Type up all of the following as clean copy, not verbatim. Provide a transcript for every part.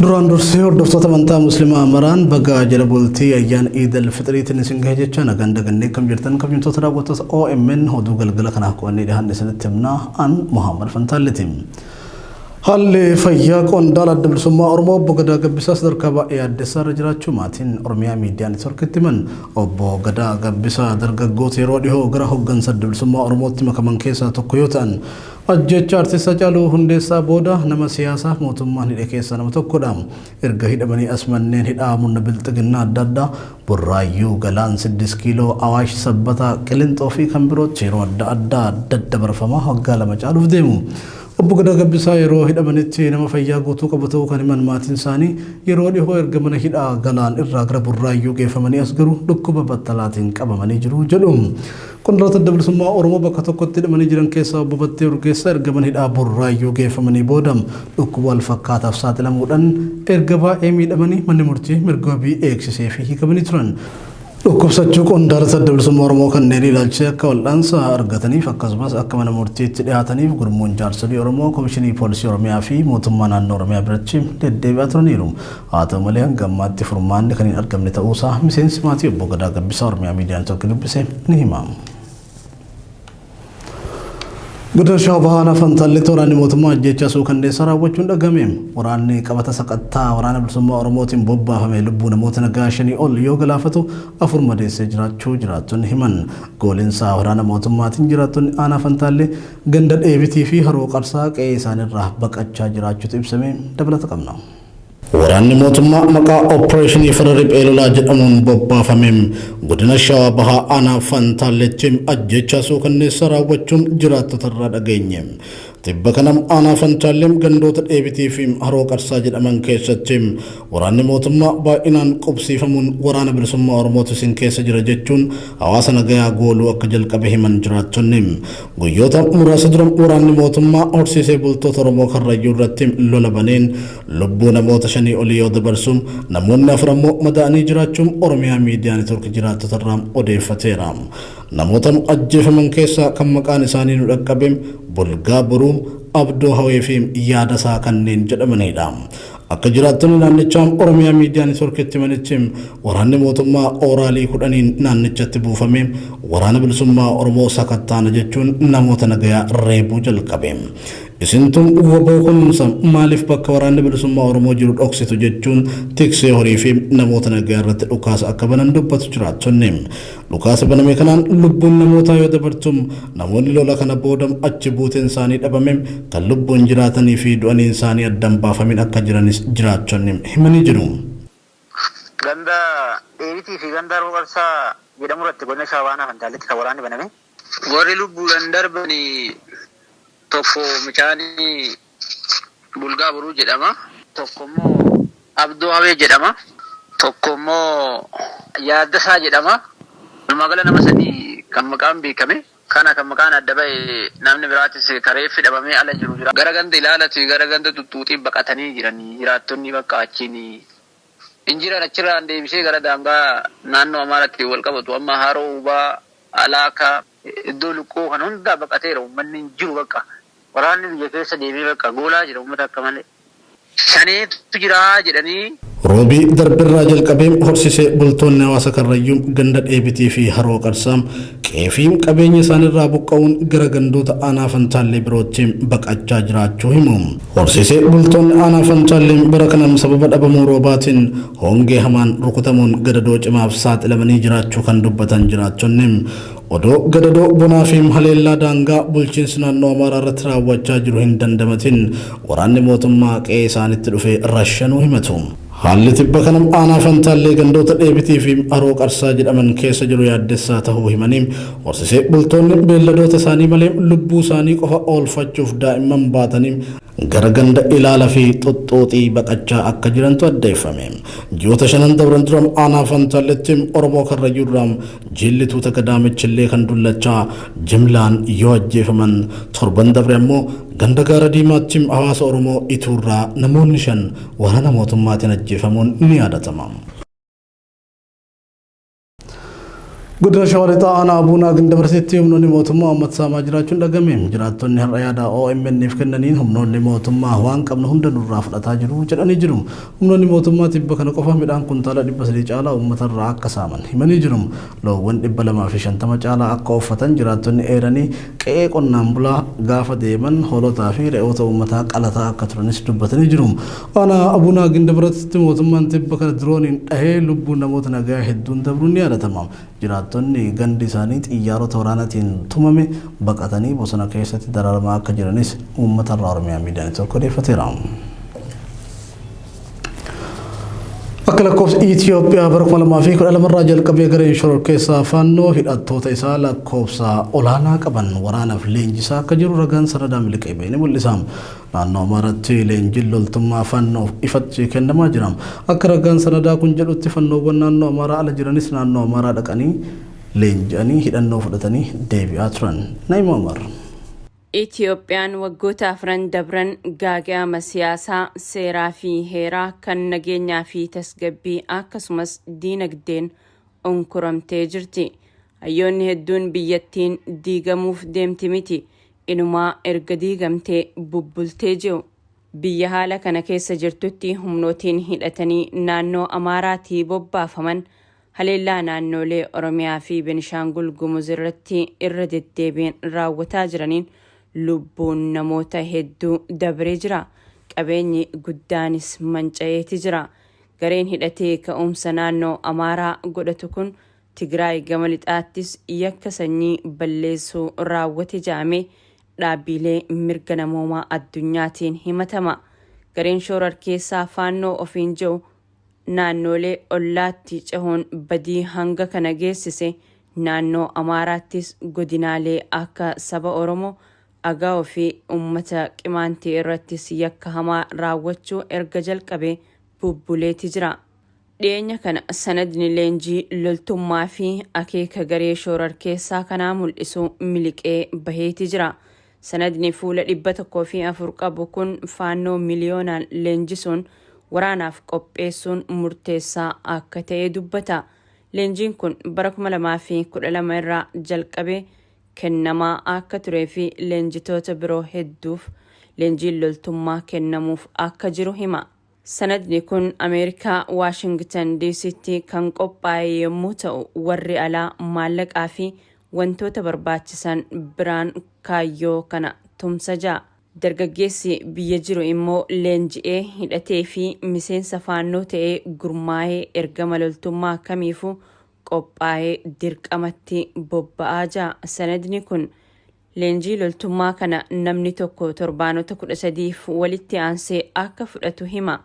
Duraan dursee hordoftoota amantaa Musliimaa maraan baga jala bultii ayyaana Iid al-Fixriitiin isin gahe jecha nagaan dagannee kam jirtan kabajamtoota daawwattoota OMN oduu galgala kanaaf qabannee dhiyaanne isinitti himna an Muhammad Fantaalliti. Haalli fayyaa qondaala adda bilisummaa Oromoo obbo Gadaa Gabbisaa sadarkaa baay'ee yaaddessaa irra jiraachuu maatiin Oromiyaa Miidiyaa Neetworkitti himan. Obbo Gadaa Gabbisaa dargaggoota yeroo dhihoo gara hoggansa adda bilisummaa Oromootti makaman keessaa tokko yoo ta'an ajjeechaa Artist Hacaaluu Hundeessaa booda nama siyaasaaf mootummaan hidhe keessaa nama tokkodha. Erga hidhamanii as manneen hidhaa murna bilxiginnaa adda addaa Burraayyuu, Galaan, Siddis Kiiloo, Awaash, Sabbataa, Qilinxoo fi kan birootti yeroo adda addaa daddabarfamaa waggaa 2 caaluuf deemu. Obbo Gadaa Gabbisaa yeroo hidhamanitti nama fayyaa guutuu qabu ta'uu kan himan maatiin isaanii yeroo dhihoo erga mana hidhaa Galaan irraa gara Burraayyuu geeffamanii as garuu dhukkuba battalaatiin qabamanii jiru jedhu. Qondaalota Adda Bilisummaa Oromoo bakka tokkotti hidhamanii jiran keessaa Obbo Battee Urgeessaa erga mana hidhaa Burraayyuu geeffamanii booda dhukkuba wal fakkaataaf saaxilamuudhaan erga baay'ee miidhamanii manni murtii mirga wabii eegsiseefii hiikamanii turan. Dhukkubsachuu qondaalota Adda Bilisummaa Oromoo kanneenii ilaalchisee akka wal'aansa argataniif akkasumas akka mana murtiitti dhiyaataniif gurmuun jaarsolii Oromoo Komishinii Poolisii Oromiyaa fi mootummaa naannoo Oromiyaa biratti deddeebi'aa turaniiru. Haa ta'u malee hanga ammaatti furmaanni kan hin argamne ta'uusaa miseensi maatii Obbo Gadaa Gabbisaa Oromiyaa Miidiyaa Neetwoorkii dubbise ni hima. Godina Shawaa Bahaa Aanaa Fantaalleetti waraanni mootummaa ajjeechaa suukanneessaa raawwachuun dhagahame. Waraanni qabata saqattaa waraana bilisummaa Oromootiin bobbaafame lubbuu namoota nagaa 5 ol yoo galaafatu 4 madeessee jiraachuu jiraattonni himan. Goolinsa waraana mootummaatiin jiraattonni Aanaa Fantaallee ganda Dheebitii fi Haroo Qarsaa qe'ee isaaniirraa baqachaa jiraachuutu ibsame. Dabalata qabna. Waraanni mootummaa maqaa Oppireeshinii Farra Riphee Lolaa jedhamuun bobbaafame godina Shawaa Bahaa Aanaa Fantaalleetti ajjeechaa suukanneessaa raawwachuun jiraattota irraa dhageenye. Tibba kana Aanaa Fantaallee gandoota Dheebitii fi Haroo Qarsaa jedhaman keessatti waraanni mootummaa baay'inaan qubsiifamuun waraana bilisummaa Oromootu isin keessa jira jechuun hawaasa nagayaa gooluu akka jalqabe himan jiraattonni. Guyyoota muraasa dura waraanni mootummaa horsiisee bultoota Oromoo Karrayyuu irratti lola baneen lubbuu namoota 5 olii yoo dabarsu namoonni 4 ammoo madaa'anii jiraachuu Oromiyaa Miidiyaa Neetwoork jiraattota irraa odeeffateera. Namoota ajjeefaman keessaa kan maqaan isaanii nu dhaqqabe Bulgaa Boruu, Abdoo Hawee fi Yaadasaa kanneen jedhamanidha. Akka jiraattonni naannichaa Oromiyaa Miidiyaa Neetwoorkitti himanitti waraanni mootummaa ooraalii 10n naannichatti buufame waraana bilisummaa Oromoo sakattaana jechuun namoota nagayaa reebuu jalqabe. Isintu wbo kunuunsa maaliif bakka waraanni bilisummaa Oromoo jiru dhoksitu jechuun tiksee horii fi namoota nagayaa irratti dhukaasa akka banan dubbatu jiraattonni. Dhukaasa baname kanaan lubbuun namootaa yoo dabartu namoonni lola kana booda achi buuteen isaanii dhabame kan lubbuun jiraatanii fi du'aniin isaanii adda hin baafamin akka jiranis jiraattonni himanii jiru. Ganda Dheebitii fi ganda Haroo Qarsaa jedhamu irratti godina Shawaa Aanaa Fantaalleetti kan waraanni baname. Warri lubbuudhaan darbani tokko mucaan Bulgaa Boruu jedhama. Tokko immoo Abdoo Hawee jedhama. Tokko immoo Yaaddasaa jedhama. Walumaa gala nama 3 kan maqaan beekame. Kana kan maqaan adda ba'e namni biraatis ka reeffi dhabamee ala jiru jira. Gara ganda Ilaalati gara ganda Xuxxuuxii baqatanii jirani jiraattonni bakka achiin hin jiran achirraan deebisee gara daangaa naannoo Amaaratti wal qabatu amma Haroo Ubaa, Alaaka, iddoo Luqqoo kana hundaa baqateera uummanni hin jiru bakka. Waraanni biyya keessa deemee bakka goolaa jira uummata akka malee. Shaneetu jira jedhanii. Roobii darberraa jalqabee horsiisee bultoonni hawaasa Karrayyuu ganda Dheebitii fi Haroo Qarsaa qe'ee fi qabeenya isaaniirraa buqqa'uun gara gandoota aanaa Fantaallee birootti baqachaa jiraachuu himu. Horsiisee bultoonni aanaa Fantaallee bara kana sababa dhabamuu roobaatiin hongee hamaan rukutamuun gadadoo cimaaf saaxilamanii jiraachuu kan dubbatan jiraattonni, odoo gadadoo bonaa fi haleellaa daangaa bulchiinsi naannoo Amaaraa irratti raawwachaa jiru hin dandamatin waraanni mootummaa qe'ee isaanitti dhufee rashanuu himatu. Haalli tibba kana aanaa Fantaallee gandoota Dheebitii fi Haroo Qarsaa jedhaman keessa jiru yaaddessaa tahuu himanii, horsiisee bultoonni beelladoota isaanii malee lubbuu isaanii qofa oolfachuuf daa'imman baatanii gara ganda Ilaala fi Xuxxuuxii baqachaa akka jirantu addeeffame. Ji'oota shanan dabran dura aanaa Fantaalletti Oromoo Karrayyuu irraa jilli tuuta Gadaa Michillee kan dullachaa jimlaan yoo ajjeefaman torban dabre ammoo ganda Gaara Diimaatti hawaasa Oromoo Ituurraa namoonni 5 waraana mootummaatiin ajjeefamuun ni yaadatama. Godina Shawaa Lixaa aanaa Abuunaa Gindabarteetti humnoonni mootummaa uummata saamaa jiraachuun dhagame. Jiraattonni har'a yaada OMN'f kennaniin humnoonni mootummaa waan qabnu hunda nurraa fudhataa jiru jedhanii jiru. Humnoonni mootummaa tibba kana qofa midhaan kuntaala 300 caalaa uummatarraa akka saaman himanii jiru. Loowwan 250 caalaa akka uffatan jiraattonni eeranii qe'ee qonnaan bulaa gaafa deeman hoolotaa fi re'oota uummataa qalataa akka turanis dubbatanii jiru. Aanaa Abuunaa Gindabarteetti mootummaan tibba kana dirooniin dhahee lubbuun namoota nagaa hedduun dabruun ni yaadatama. Jiraattonni gandi isaanii xiyyaarota waraanaatiin tumame baqatanii bosona keessatti dararamaa akka jiranis uummata irraa Oromiyaa Miidiyaa Neetwoork odeeffateera. Akka lakkoofsa Itoophiyaa bara 2012 irraa jalqabee gareen shororkeessaa Faannoo hidhattoota isaa lakkoofsa olaanaa qaban waraanaaf leenjisaa akka jiru ragaan sanadaa miliqee ba'e ni mul'isa. Naannoo Amaaraatti leenjiin loltummaa Faannoof ifatti kennamaa jira. Akka ragaan sanadaa kun jedhutti Fannoowwan naannoo Amaaraa ala jiranis naannoo Amaaraa dhaqanii leenji'anii hidhannoo fudhatanii deebi'aa turan. Naa'ima Umar. Itoophiyaan waggoota afran dabran gaaga'ama siyaasaa, seeraa fi heeraa kan nageenyaa fi tasgabbii akkasumas diinagdeen onkoramtee jirti. Hayyoonni hedduun biyyattiin diigamuuf deemti miti. Inumaa erga diigamtee bubbultee jiru. Biyya haala kana keessa jirtutti humnootiin hidhatanii naannoo Amaaraatii bobbaafaman haleellaa naannolee Oromiyaa fi Benishaangul Gumuz irratti irra deddeebiin raawwataa jiraniin lubbuun namoota hedduu dabree jira. Qabeenyi guddaanis manca'eeti jira. Gareen hidhatee ka'umsa naannoo Amaaraa godhatu kun Tigraay gama lixaattis yakka sanyii balleessuu raawwate jedhamee dhaabbilee mirga namoomaa addunyaatiin himatama. Gareen shororkeessaa Faannoo ofiin jiru naannolee ollaatti cehuun badii hanga kana geessise naannoo Amaaraattis godinaalee akka saba Oromoo Agaa'oo fi uummata Qimaantii irrattis yakka hamaa raawwachuu erga jalqabee bubbuleeti jira. Dhiyeenya kana sanadni leenjii loltummaa fi akeeka garee shororkeessaa kanaa mul'isu miliqee baheeti jira. Sanadni fuula 104 qabu kun Faannoo miliyoonaan leenjisuun waraanaaf qopheessuun murteessaa akka ta'e dubbata. Leenjiin kun bara 2012 irraa jalqabee kennamaa akka turee fi leenjitoota biroo hedduuf leenjiin loltummaa kennamuuf akka jiru hima. Sanadni kun Ameerikaa Waashingtan DC'tti kan qophaa'e yommuu ta'u warri alaa maallaqaa fi wantoota barbaachisan biraan kaayyoo kana tumsa ja'a. Dargaggeessi biyya jiru immoo leenji'ee hidhatee fi miseensa Faannoo ta'ee gurmaa'ee ergama loltummaa kamiifuu qophaa'ee dirqamatti bobba'aa ja'a. Sanadni kun leenjii loltummaa kana namni tokko torbaanota 13 walitti aansee akka fudhatu hima.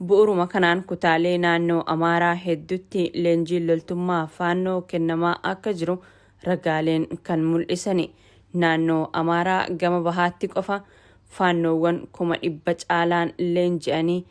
Bu'uuruma kanaan kutaalee naannoo Amaaraa hedduutti leenjiin loltummaa Faannoo kennamaa akka jiru ragaaleen kan mul'isani. Naannoo Amaaraa gama bahaatti qofa Faannoowwan 100,000 caalaan leenji'anii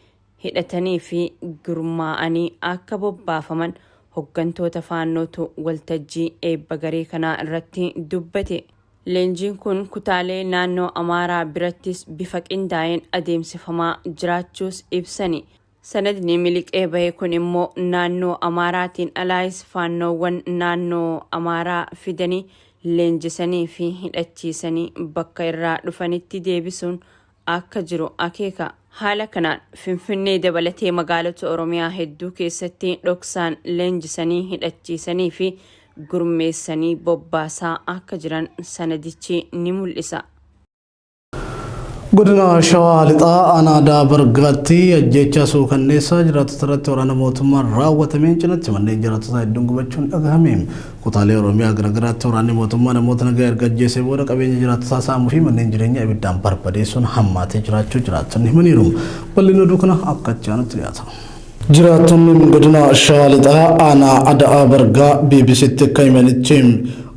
hidhatanii fi gurmaa'anii akka bobbaafaman hoggantoota Faannootu waltajjii eebba garee kanaa irratti dubbate. Leenjiin kun kutaalee naannoo Amaaraa birattis bifa qindaa'een adeemsifamaa jiraachuus ibsani. Sanadni miliqee bahe kun immoo naannoo Amaaraatiin alaayis Faannoowwan naannoo Amaaraa fidanii leenjisanii fi hidhachiisanii bakka irraa dhufanitti deebisuun akka jiru akeeka. Haala kanaan Finfinnee dabalatee magaalota Oromiyaa hedduu keessatti dhoksaan leenjisanii hidhachiisanii fi gurmeessanii bobbaasaa akka jiran sanadichi ni mul'isa. Godina Shawaa Lixaa aanaa Daabargaatti ajjeechaa suukanneessaa jiraattota irratti waraana mootummaan raawwatameen cinatti manneen jiraattotaa hedduun gubachuun dhagahame. Kutaalee Oromiyaa garaagaraatti waraanni mootummaa namoota nagaa erga ajjeesee booda qabeenya jiraattotaa saamuu fi manneen jireenyaa ibiddaan barbadeessuun hammaatee jiraachuu jiraattonni himaniiru. Bal'inni oduu kana akka itti aanutti dhiyaata. Jiraattonni godina Shawaa Lixaa aanaa Ada'aa Bargaa BBCtti akka himanitti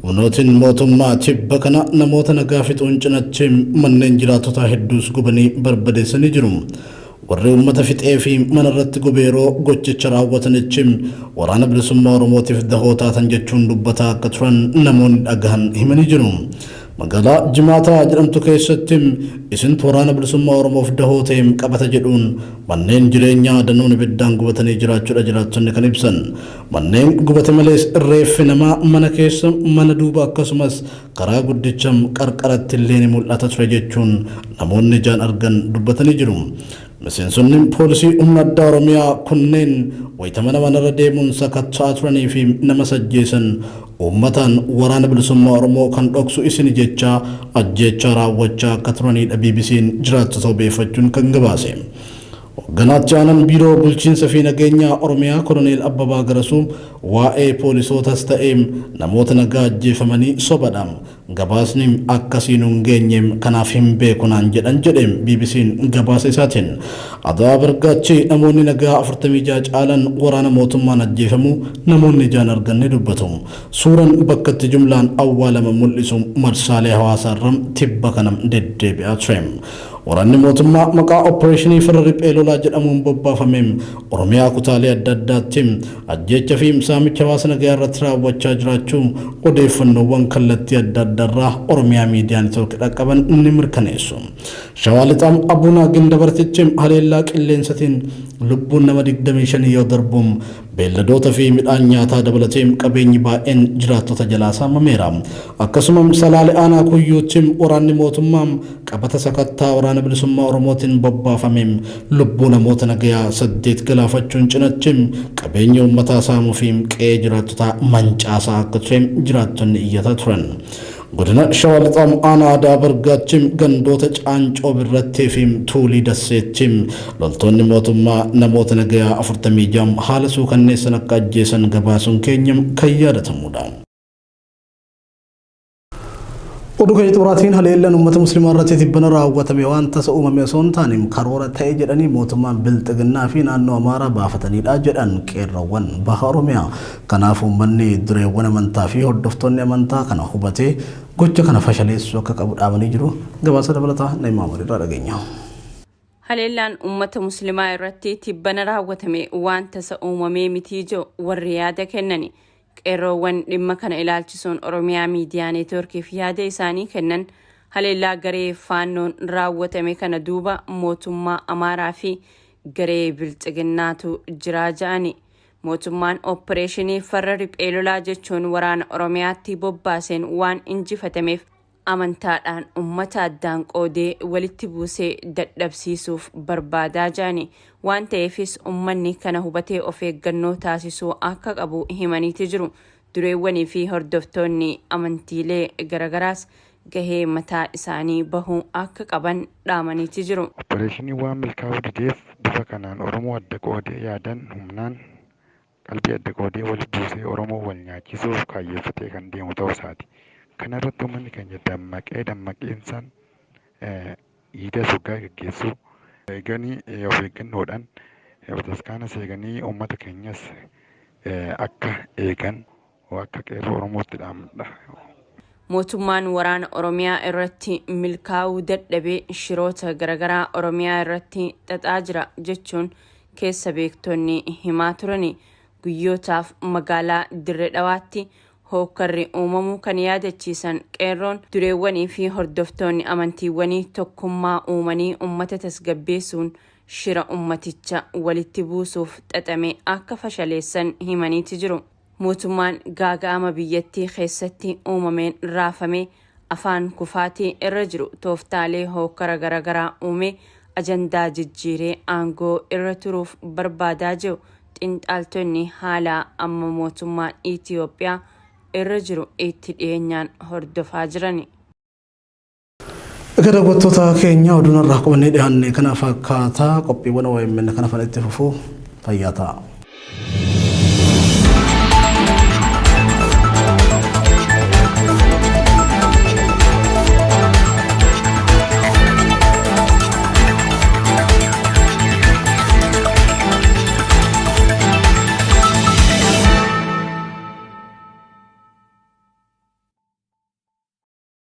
humnootiin mootummaa tibba kana namoota nagaa fixuun cinatti manneen jiraattotaa hedduus gubanii barbadeessanii jiru. Warri uummata fixee fi mana irratti gube yeroo gochicha raawwatanitti waraana bilisummaa Oromootiif dahoo taatan jechuun dubbataa akka turan namoonni dhagahan himanii jiru. Magaalaa Jimaataa jedhamtu keessatti isintu waraana bilisummaa Oromoof dahoo ta'e qabata jedhuun manneen jireenyaa danuun ibiddaan gubatanii jiraachuudha jiraattonni kan ibsan. Manneen gubate malees reeffi namaa mana keessa, mana duuba akkasumas karaa guddicha qarqaratti illee ni mul'ata ture jechuun namoonni ijaan argan dubbatanii jiru. Miseensonni poolisii humna addaa Oromiyaa kunneen wayita mana manarra deemuun sakatta'aa turanii fi nama sajjeessan uummataan waraana bilisummaa Oromoo kan dhoksu isin jechaa ajjeechaa raawwachaa akka turanidha BBC'n jiraattota obeeffachuun kan gabaase. Hogganaatti aanan biiroo bulchiinsa fi nageenya Oromiyaa Koloneel Abbabaa Garasuu waa'ee poolisootas ta'ee namoota nagaa ajjeefamanii sobadha. Gabaasni akkasii nuun geenyeem kanaaf hin beeku naan jedhan jedheem BBC'n gabaasa isaatiin. Adawaa Bargaachi namoonni nagaa 46 caalan waraana mootummaan ajjeefamuu namoonni ijaan argan ni dubbatu. Suuraan bakka itti jumlaan awwaalama mul'isu marsaalee hawaasaarra tibba kana deddeebi'aa ture. Waraanni mootummaa maqaa opereeshinii farra riphee lolaa jedhamuun bobbaafameen Oromiyaa kutaalee adda addaatti ajjeecha fi saamicha hawaasa nagaa irratti raawwachaa jiraachuu odeeffannoowwan kallattii adda addaarraa Oromiyaa Miidiyaa Neetwoork dhaqqaban ni mirkaneessu. Shawaa Lixaam Abuunaa Gindabartichi haleellaa qilleensatiin lubbuun nama 25 yoo darbuun beelladoota fi midhaan nyaataa dabalatee qabeenyi baay'een jiraattota jalaa saamameera. Akkasuma Salaale aanaa Kuyyuutti waraanni mootummaa qabata sakattaa waraana bilisummaa Oromootiin bobbaafameen lubbuu namoota nagayaa 8 galaafachuun cinatti qabeenya uummataa saamuu fi qe'ee jiraattotaa mancaasaa akka ture jiraattonni iyyataa turan. Godina Shawaa Lixaam aanaa Adaa Bargaatti gandoota Caancoo Birrattee fi Tuulii Dasseetti loltoonni mootummaa namoota nagayaa 46 haala suukanneessan akka ajjeesan gabaasuun keenya kan yaadatamudha. Oduu keenya xumuraatiin haleellaan uummata musliimaa irratti tibbana raawwatame waan tasa uumame osoo hin taane karoora ta'e jedhanii mootummaan bilxiginnaa fi naannoo Amaaraa baafatanidha jedhan qeerroowwan baha Oromiyaa. Kanaaf uummanni dureewwan amantaa fi hordoftoonni amantaa kana hubatee gocha kana fashaleessuu akka qabu dhaamanii jiru. Gabaasa dabalataa Na'imaa Umar irraa dhageenya. Haleellaan uummata musliimaa irratti tibbana raawwatame waan tasa uumamee mitii jiru warri yaada kennani. Qeerroowwan dhimma kana ilaalchisuun Oromiyaa Miidiyaa Neetwoorkiif yaada isaanii kennan haleellaa garee faannoon raawwatame kana duuba mootummaa Amaaraa fi garee bilxiginnaatu jiraa ja'ani. Mootummaan opereeshinii farra riphee lolaa jechuun waraana Oromiyaatti bobbaaseen waan injifatameef amantaadhaan uummata addaan qoodee walitti buusee dadhabsiisuuf barbaadaa ja'ani. Waan ta'eefis uummanni kana hubatee of eeggannoo taasisuu akka qabu himaniiti jiru. Dureewwanii fi hordoftoonni amantiilee garagaraas gahee mataa isaanii bahuu akka qaban dhaamaniiti jiru. Opereeshinii waan milkaa'uu dideef bifa kanaan Oromoo adda qoodee yaadan humnaan qalbii adda qoodee wal buusee Oromoo wal nyaachisuuf kaayyeeffatee kan deemu ta'uu isaati. Kana irratti uummanni keenya dammaqee dammaqiinsaan iida soggaa geggeessuu eeganii of eeggannoodhaan bataskaanas eeganii uummata keenyas akka eegan akka qeerroo Oromootti dhaamudha. Mootummaan waraana Oromiyaa irratti milkaa'uu dadhabee shiroota garaagaraa Oromiyaa irratti xaxaa jira jechuun keessa beektonni himaa turani. Guyyootaaf magaalaa Dirree Dhawaatti hookkarri uumamuu kan yaadachiisan qeerroon dureewwanii fi hordoftoonni amantiiwwanii tokkummaa uumanii uummata tasgabbeessuun shira ummaticha walitti buusuuf xaxame akka fashaleessan himaniiti jiru. Mootummaan gaaga'ama biyyattii keessatti uumameen raafame afaan kufaatii irra jiru tooftaalee hookkara garaagaraa uume ajandaa jijjiiree aangoo irra turuuf barbaadaa jiru. Xiinxaltoonni haala amma mootummaan Itiyoophiyaa irra jiru itti dhiyeenyaan hordofaa jirani. Egaa daawwattoota keenya oduun irraa qabannee dhiyaanne kanaaf akkaataa qophiiwwan OMN kana itti fufuu fayyaa ta'a.